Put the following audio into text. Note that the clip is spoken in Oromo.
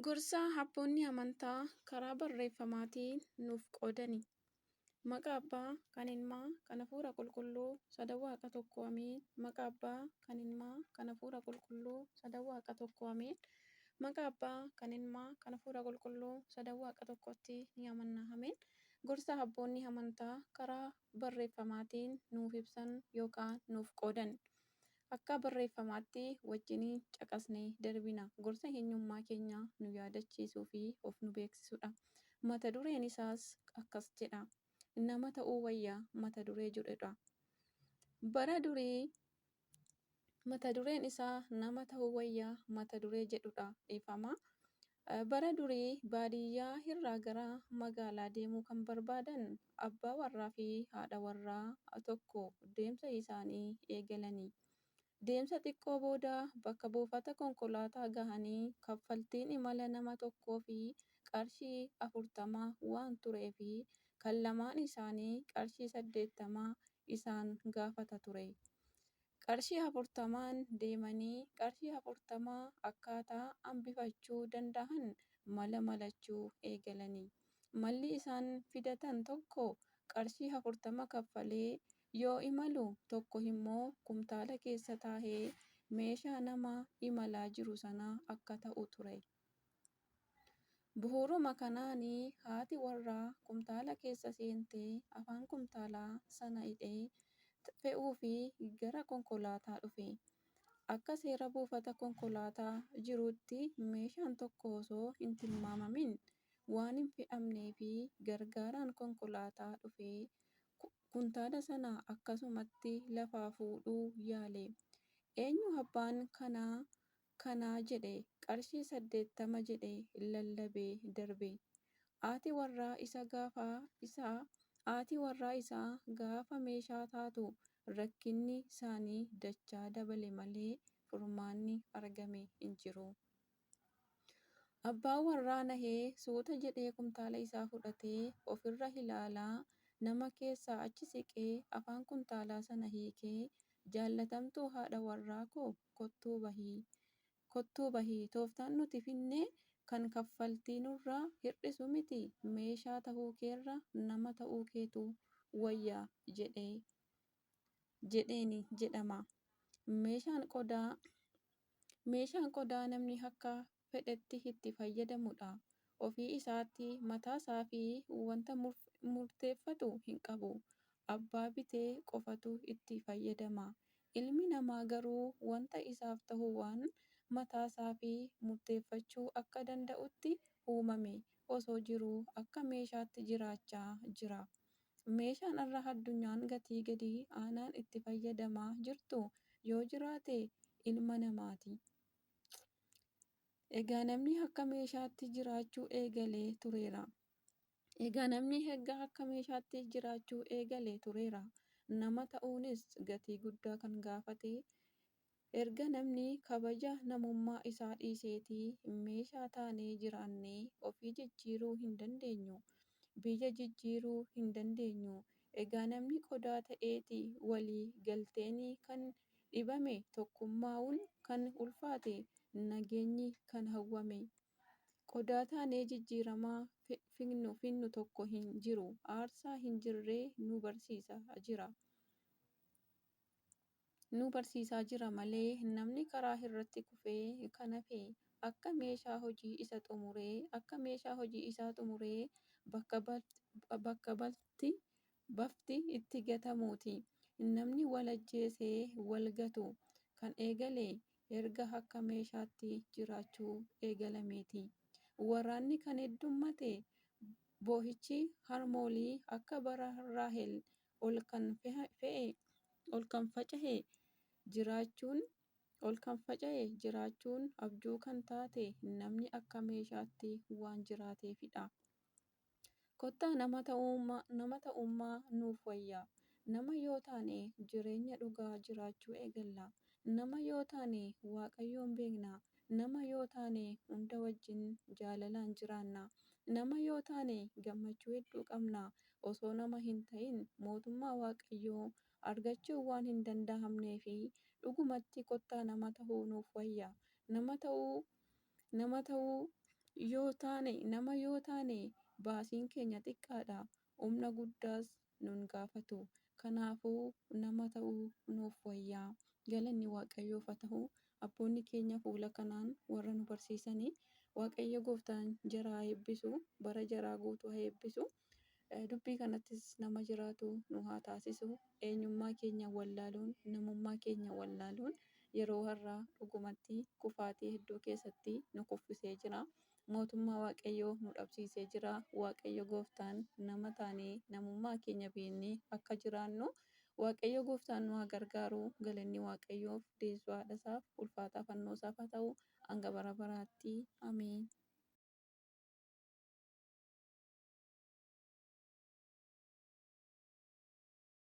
Gorsa abboonni amantaa karaa barreeffamaatiin nuuf qoodani. Maqaa Abbaa, kan Ilmaa, kan Hafuura Qulqulluu, sadan Waaqa tokko Ameen. Maqaa Abbaa, kan Ilmaa, kan Hafuura Qulqulluu, sadan Waaqa tokko Ameen. Maqaa Abbaa, kan Ilmaa, kan Hafuura Qulqulluu, sadan Waaqa tokkotti ni amanna. Ameen. Gorsa abboonni amantaa karaa barreeffamaatiin nuuf ibsan yookaan nuuf qoodan. Akka barreeffamaatti wajjiniin caqasnee darbina. Gorsa eenyummaa keenya nu yaadachiisuu fi of nu beeksisudha. Mata dureen isaas akkas jedha. Nama ta'uu wayya mata duree jedhudha. Bara durii mata dureen isaa nama ta'uu wayya mata duree jedhudha. Dhiifama. Bara durii baadiyyaa irraa gara magaalaa deemuu kan barbaadan abbaa warraa fi haadha warraa tokko deemsa isaanii eegalani. Deemsa xiqqoo booda bakka buufata konkolaataa gahanii kaffaltiin imala nama tokkoo fi qarshii 40 waan tureef kan lamaan isaanii qarshii 80 isaan gaafata ture. Qarshii 40n deemanii qarshii 40 akkaataa hambifachuu danda'an mala malachuu eegalani. Malli isaan fidatan tokko qarshii 40 kaffalee yoo imalu tokko immoo kumtaala keessa taa'ee meeshaa nama imalaa jiru sanaa akka ta'u ture. Bu'uuruma kanaan haati warraa kumtaala keessa seentee afaan kumtaalaa sana hidhee fe'uuf gara konkolaataa dhufe. Akka seera buufata konkolaataa jiruutti meeshaan tokko osoo hin tilmaamamin waan hin fe'amneef gargaaraan konkolaataa dhufee kuntaala sana akkasumatti lafaa fuudhuu yaale. Eenyu abbaan kanaa kanaa jedhe qarshii 80 jedhe lallabee darbe. Haati warraa isa gaafa isaa Haati warraa isaa gaafa meeshaa taatu rakkinni isaanii dachaa dabale malee furmaanni argame hin jiru. Abbaan warraa nahee suuta jedhee kumtaala isaa fudhatee ofirra ilaalaa nama keessaa achi siqee afaan kuntaalaa sana hiikee jaallatamtuu haadha warraa koo kottuu bahi. Kottuu bahi tooftaan nuti finne kan kaffaltii nurraa hir'isu miti meeshaa tahuu keerra nama ta'uu keetu wayya jedhe jedheeni jedhama. Meeshaan qodaa Meeshaan qodaa namni akka fedhetti itti fayyadamudha. Ofii isaatti mataasaa fi wanta murteeffatu hin qabu. Abbaa bite qofatu itti fayyadama. Ilmi namaa garuu wanta isaaf tahu waan mataasaafi murteeffachuu akka danda'utti uumame osoo jiruu akka meeshaatti jiraachaa jira. Meeshaan har'a addunyaan gatii gadi aanaan itti fayyadamaa jirtu yoo jiraate ilma namaati. Egaa namni akka meeshaatti jiraachuu eegalee tureera. Egaa namni erga akka meeshaatti jiraachuu eegale tureera. Nama ta'uunis gatii guddaa kan gaafate erga namni kabaja namummaa isaa dhiiseeti. Meeshaa taanee jiraannee ofii jijjiiruu hin dandeenyu. Biyya jijjiiruu hin dandeenyu. Egaa namni qodaa ta'eeti walii galteen kan dhibame, tokkummaa'uun kan ulfaate, nageenyi kan hawwame. Qodaa taanee jijjiirama finnu tokko hin jiru. Aarsaa hin jirre nu barsiisaa jira. Nu barsiisaa jira malee namni karaa irratti kufee kan hafe akka meeshaa hojii isa xumuree akka meeshaa hojii isaa xumuree bakka bakka balti bafti itti gatamuuti. Namni wal ajjeesee wal gatu kan eegale erga akka meeshaatti jiraachuu eegalameeti. Waraanni kan heddummate boo'ichi harmoolii akka bara Raahel ol kan fe'e ol kan faca'e jiraachuun ol kan faca'e jiraachuun abjuu kan taate namni akka meeshaatti waan jiraateefidha. Kottaa nama ta'ummaa nama ta'ummaa nuuf wayya. Nama yoo taane jireenya dhugaa jiraachuu eegalla. Nama yoo taane Waaqayyoon beekna. Nama yoo taane hunda wajjin jaalalaan jiraanna. Nama yoo taane gammachuu hedduu qabna. Osoo nama hin ta'in mootummaa Waaqayyoo argachuun waan hin danda'amneefi dhugumatti kottaa nama ta'uu nuuf wayya. Nama ta'uu nama ta'uu Yoo taane nama yoo taane baasiin keenya xiqqaadha. Humna guddaas nun gaafatu. Kanaafuu nama ta'uu nuuf wayyaa. Galanni Waaqayyoof haa ta'u. Abboonni keenya fuula kanaan warra nu barsiisanii Waaqayyo gooftaan jara haa eebbisu. Bara jaraa guutuu haa eebbisu. Dubbii kanattis nama jiraatu nu haa taasisu. Eenyummaa keenya wallaaluun, namummaa keenya wallaaluun yeroo har'aa dhugumatti kufaatii hedduu keessatti nu kuffisee jira. Mootummaa Waaqayyoo nu dhabsiisee jira. Waaqayyo gooftaan nama taanee namummaa keenya beeknee akka jiraannu Waaqayyo gooftaan nu haa gargaaru. Galanni Waaqayyoof deessuu haadha isaaf ulfaataa fannoo isaaf haa ta'u hanga bara baraatti. Ameen.